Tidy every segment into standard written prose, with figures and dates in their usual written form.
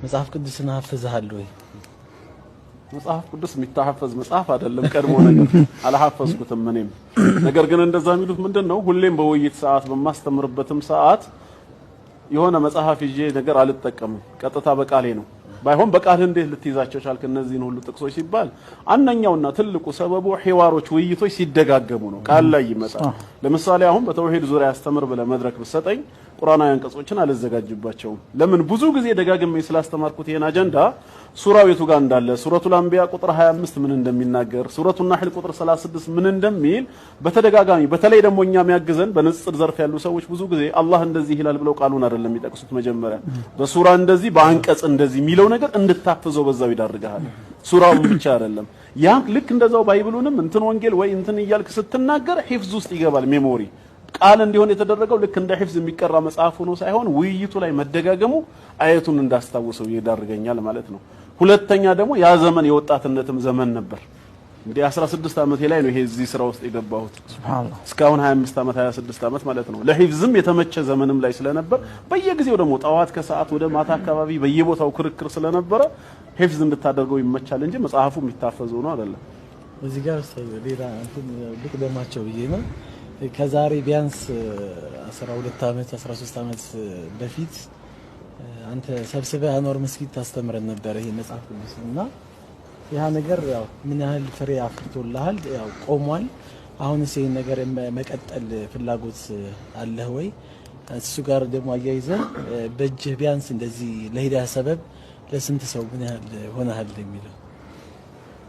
መጽሐፍ ቅዱስን ሀፍዘሃል ወይ? መጽሐፍ ቅዱስ የሚታሐፈዝ መጽሐፍ አይደለም። ቀድሞ ነገር አልሐፈዝኩትም እኔም። ነገር ግን እንደዛ የሚሉት ምንድን ነው፣ ሁሌም በውይይት ሰዓት በማስተምርበትም ሰዓት የሆነ መጽሐፍ ይዤ ነገር አልጠቀምም። ቀጥታ በቃሌ ነው። ባይሆን በቃልህ እንዴት ልትይዛቸው ቻልክ እነዚህን ሁሉ ጥቅሶች ሲባል አንደኛውና ትልቁ ሰበቡ ሒዋሮች፣ ውይይቶች ሲደጋገሙ ነው። ቃል ላይ ይመጣል። ለምሳሌ አሁን በተውሂድ ዙሪያ አስተምር ብለህ መድረክ ብትሰጠኝ ቁርአናዊ አንቀጾችን አልዘጋጅባቸውም። ለምን? ብዙ ጊዜ ደጋግሜ ስላስተማርኩት ይሄን አጀንዳ ሱራው የቱ ጋር እንዳለ፣ ሱረቱል አንቢያ ቁጥር 25 ምን እንደሚናገር፣ ሱረቱ ናህል ቁጥር 36 ምን እንደሚል በተደጋጋሚ፣ በተለይ ደግሞ እኛ የሚያግዘን በንጽጽር ዘርፍ ያሉ ሰዎች ብዙ ጊዜ አላህ እንደዚህ ይላል ብለው ቃሉን አይደለም የሚጠቅሱት። መጀመሪያ በሱራ እንደዚህ በአንቀጽ እንደዚህ የሚለው ነገር እንድታፍዘው በዛው ይዳርግሃል። ሱራውን ብቻ አይደለም፣ ያ ልክ እንደዛው Bible ኡንም እንትን ወንጌል ወይ እንትን እያልክ ስትናገር ሂፍዝ ውስጥ ይገባል፣ memory ቃል እንዲሆን የተደረገው ልክ እንደ ሂፍዝ የሚቀራ መጽሐፍ ሆኖ ሳይሆን ውይይቱ ላይ መደጋገሙ አየቱን እንዳስታውሰው ይዳርገኛል ማለት ነው። ሁለተኛ ደግሞ ያ ዘመን የወጣትነትም ዘመን ነበር። እንግዲህ 16 ዓመቴ ላይ ነው ይሄ እዚህ ስራ ውስጥ የገባሁት። ሱብሃንአላህ። እስካሁን 25 ዓመት፣ 26 ዓመት ማለት ነው። ለሂፍዝም የተመቸ ዘመንም ላይ ስለነበር በየጊዜው ደግሞ ጠዋት ከሰዓት ወደ ማታ አካባቢ በየቦታው ክርክር ስለነበረ ሂፍዝ እንድታደርገው ይመቻል እንጂ መጽሐፉ የሚታፈዘው ነው አይደለም። እዚህ ጋር ሌላ እንትን ልቅደማቸው ብዬ ነው። ከዛሬ ቢያንስ 12 ዓመት፣ 13 ዓመት በፊት አንተ ሰብስበህ አንዋር መስጊድ ታስተምረን ነበር ይሄ መጽሐፍ ቅዱስ፣ እና ያ ነገር ያው ምን ያህል ፍሬ አፍርቶልሃል? ያው ቆሟል። አሁንስ ይሄን ነገር መቀጠል ፍላጎት አለህ ወይ? እሱ ጋር ደግሞ አያይዘን በእጅህ ቢያንስ እንደዚህ ለሂዳያ ሰበብ ለስንት ሰው ምን ያህል ሆነሃል የሚለው።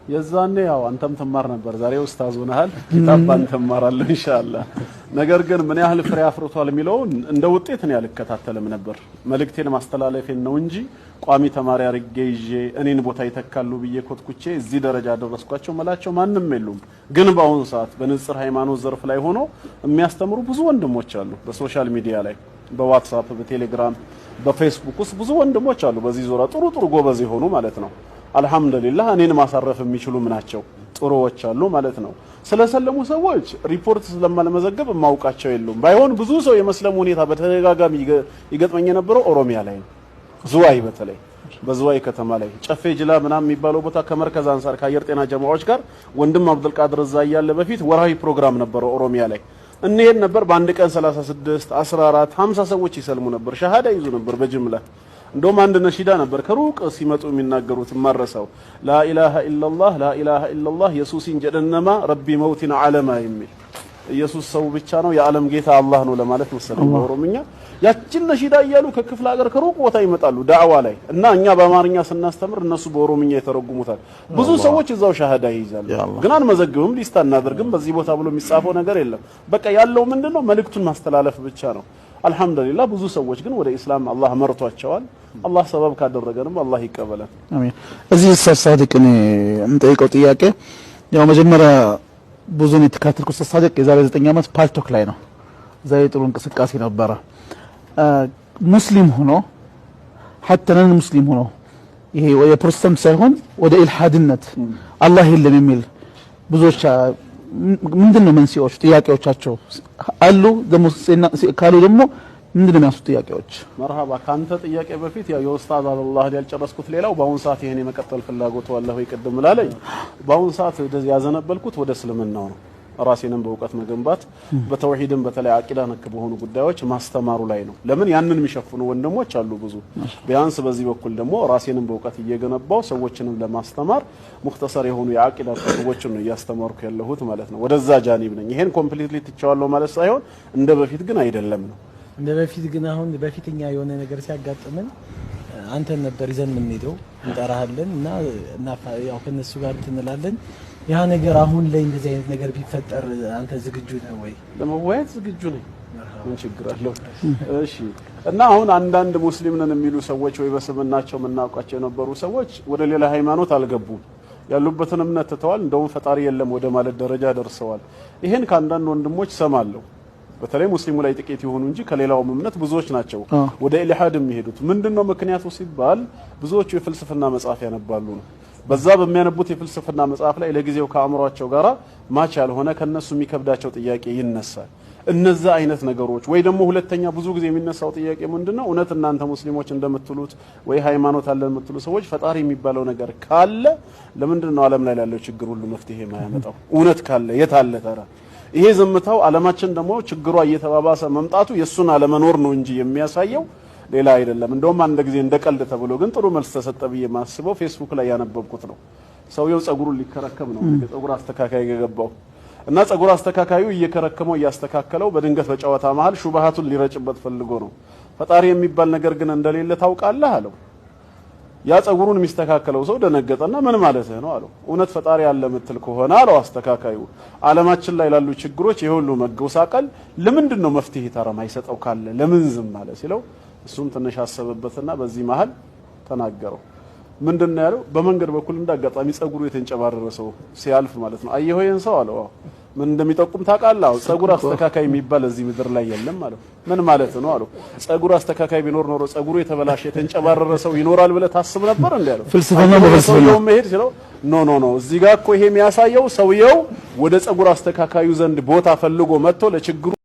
የዛኔ ያው አንተም ትማር ነበር። ዛሬ ኡስታዝ ሆነሃል። ኪታብ ባንተ እማራለሁ ኢንሻአላህ። ነገር ግን ምን ያህል ፍሬ አፍርቷል የሚለውን እንደ ውጤት እኔ አልከታተልም ነበር። መልእክቴን ማስተላለፌን ነው እንጂ ቋሚ ተማሪ አድርጌ ይዤ እኔን ቦታ ይተካሉ ብዬ ኮትኩቼ እዚህ ደረጃ ደረስኳቸው መላቸው ማንም የሉም። ግን በአሁኑ ሰዓት በንጽጽር ሃይማኖት ዘርፍ ላይ ሆኖ የሚያስተምሩ ብዙ ወንድሞች አሉ። በ social media ላይ፣ በዋትስአፕ፣ በቴሌግራም፣ በፌስቡክ ውስጥ ብዙ ወንድሞች አሉ። በዚህ ዙሪያ ጥሩ ጥሩ ጎበዝ የሆኑ ማለት ነው። አልሐምዱሊላህ እኔን ማሳረፍ የሚችሉም ናቸው። ጥሩዎች አሉ ማለት ነው። ስለሰለሙ ሰዎች ሪፖርት ስለማለመዘገብ የማውቃቸው የሉም። ባይሆን ብዙ ሰው የመስለሙ ሁኔታ በተደጋጋሚ ይገጥመኝ የነበረው ኦሮሚያ ላይ ነው። ዝዋይ፣ በተለይ በዝዋይ ከተማ ላይ ጨፌ ጅላ ምናምን የሚባለው ቦታ ከመርከዝ አንሳር ከአየር ጤና ጀማዎች ጋር ወንድም አብዱልቃድር እዛ እያለ በፊት ወርሃዊ ፕሮግራም ነበረው ኦሮሚያ ላይ፣ እንሄድ ነበር። በአንድ ቀን 36፣ 14፣ 50 ሰዎች ይሰልሙ ነበር። ሸሃዳ ይዙ ነበር በጅምላ። እንደውም አንድ ነሺዳ ነበር ከሩቅ ሲመጡ የሚናገሩት ማረሳው፣ لا إله إلا الله، لا إله إلا الله، Yesuusin jedhan nama Rabbi mootiin aalamaa የሚል፣ ኢየሱስ ሰው ብቻ ነው፣ የዓለም ጌታ አላህ ነው ለማለት መሰለኝ በኦሮምኛ። ያችን ነሺዳ እያሉ ከክፍለ ሀገር ከሩቅ ቦታ ይመጣሉ ዳዕዋ ላይ፣ እና እኛ በአማርኛ ስናስተምር እነሱ በኦሮምኛ ይተረጉሙታል። ብዙ ሰዎች እዛው ሻሃዳ ይይዛሉ። ግን አንመዘግብም፣ list አናደርግም። በዚህ ቦታ ብሎ የሚጻፈው ነገር የለም። በቃ ያለው ምንድነው፣ መልእክቱን ማስተላለፍ ብቻ ነው። አልሐምዱሊላህ ብዙ ሰዎች ግን ወደ ኢስላም አላህ መርቷቸዋል። አላህ ሰበብ ካደረገንም አላህ ይቀበለን። አሚን። እዚህ ኡስታዝ ሳዲቅ እኔ የምጠይቀው ጥያቄ ያው መጀመሪያ ብዙን የተከታተልኩት ኡስታዝ ሳዲቅ የዛሬ 9 ዓመት ፓልቶክ ላይ ነው። እዛ ጥሩ እንቅስቃሴ ነበረ። ሙስሊም ሆኖ፣ حتى non ሙስሊም ሆኖ፣ ይሄ ወደ ፕሮቴስታንት ሳይሆን ወደ ኢልሃድነት አላህ የለም የሚል ብዙዎች ምንድን ነው መንስኤዎቹ? ጥያቄዎቻቸው አሉ ደግሞ ካሉ ደግሞ ምንድን ነው የሚያንሱት ጥያቄዎች? መርሃባ። ካንተ ጥያቄ በፊት ያው የኡስታዝ አላህ ያልጨረስኩት ሌላው በአሁን ሰዓት ይሄን የመቀጠል ፍላጎቱ አለ ወይ ቅድም ላለኝ፣ በአሁን ሰዓት ወደዚህ ያዘነበልኩት ወደ እስልምናው ነው። ራሴንም በእውቀት መገንባት፣ በተውሂድም በተለይ አቂዳ ነክ በሆኑ ጉዳዮች ማስተማሩ ላይ ነው። ለምን፣ ያንን የሚሸፍኑ ወንድሞች አሉ ብዙ። ቢያንስ በዚህ በኩል ደግሞ ራሴንም በእውቀት እየገነባው ሰዎችንም ለማስተማር ሙክተሰር የሆኑ የአቂዳ ክቱቦችን ነው እያስተማርኩ ያለሁት ማለት ነው። ወደዛ ጃኒብ ነኝ። ይሄን completely ትቼዋለሁ ማለት ሳይሆን እንደ በፊት ግን አይደለም ነው። እንደ በፊት ግን አሁን በፊትኛ የሆነ ነገር ሲያጋጥመን አንተን ነበር ይዘን የምንሄደው፣ እንጠራሃለን እና ያው ከነሱ ጋር እንትን እንላለን። ያ ነገር አሁን ላይ እንደዚህ አይነት ነገር ቢፈጠር አንተ ዝግጁ ነህ ወይ? ለመወያየት ዝግጁ ነኝ። ምን ችግር አለው? እሺ፣ እና አሁን አንዳንድ ሙስሊም ነን የሚሉ ሰዎች ወይ በስምናቸው የምናውቃቸው የነበሩ ሰዎች ወደ ሌላ ሃይማኖት አልገቡም። ያሉበትን እምነት ትተዋል። እንደውም ፈጣሪ የለም ወደ ማለት ደረጃ ደርሰዋል። ይሄን ከአንዳንድ ወንድሞች ሰማለሁ። በተለይ ሙስሊሙ ላይ ጥቂት ይሆኑ እንጂ ከሌላውም እምነት ብዙዎች ናቸው ወደ ኢልሃድ የሚሄዱት። ምንድነው ምክንያቱ ሲባል ብዙዎቹ የፍልስፍና መጽሐፍ ያነባሉ ነው። በዛ በሚያነቡት የፍልስፍና መጽሐፍ ላይ ለጊዜው ከአእምሯቸው ጋራ match ያልሆነ ከነሱ የሚከብዳቸው ጥያቄ ይነሳል። እነዛ አይነት ነገሮች ወይ ደግሞ ሁለተኛ ብዙ ጊዜ የሚነሳው ጥያቄ ምንድነው? እውነት እናንተ ሙስሊሞች እንደምትሉት ወይ ሃይማኖት አለን የምትሉ ሰዎች ፈጣሪ የሚባለው ነገር ካለ ለምንድን ነው ዓለም ላይ ላለው ችግር ሁሉ መፍትሄ የማያመጣው? እውነት ካለ የት አለ ታዲያ? ይሄ ዝምታው ዓለማችን ደግሞ ችግሯ እየተባባሰ መምጣቱ የእሱን አለመኖር ነው እንጂ የሚያሳየው ሌላ አይደለም። እንደውም አንድ ጊዜ እንደ ቀልድ ተብሎ ግን ጥሩ መልስ ተሰጠ ብዬ ማስበው ፌስቡክ ላይ ያነበብኩት ነው። ሰውየው ጸጉሩን ሊከረከም ነው፣ የጸጉር አስተካካይ የገባው እና ጸጉር አስተካካዩ እየከረከመው እያስተካከለው በድንገት በጨዋታ መሃል ሹብሃቱን ሊረጭበት ፈልጎ ነው። ፈጣሪ የሚባል ነገር ግን እንደሌለ ታውቃለህ አለው። ያ ጸጉሩን የሚስተካከለው ሰው ደነገጠና ምን ማለትህ ነው አለው። እውነት ፈጣሪ አለ የምትል ከሆነ አለው አስተካካዩ፣ ዓለማችን ላይ ላሉ ችግሮች የሁሉ መጎሳቀል ለምንድን ነው መፍትሄ ታዲያ ማይሰጠው ካለ ለምን ዝም አለ ሲለው፣ እሱም ትንሽ አሰበበትና በዚህ መሃል ተናገረው። ምንድን ነው ያለው? በመንገድ በኩል እንዳጋጣሚ ጸጉሩ የተንጨባረረ ሰው ሲያልፍ ማለት ነው። አየኸው ይሄን ሰው አለው። አዎ። ምን እንደሚጠቁም ታውቃለህ? አዎ። ጸጉር አስተካካይ የሚባል እዚህ ምድር ላይ የለም አለው። ምን ማለት ነው አለው። ጸጉር አስተካካይ ቢኖር ኖሮ ጸጉሩ የተበላሸ የተንጨባረረ ሰው ይኖራል ብለህ ታስብ ነበር እንዴ አለው። ፍልስፍና አየኸው በፍልስፍና። ሰውየው መሄድ ሲለው፣ no, no, no፣ እዚህ ጋር እኮ ይሄ የሚያሳየው ሰውየው ወደ ጸጉር አስተካካዩ ዘንድ ቦታ ፈልጎ መጥቶ ለችግሩ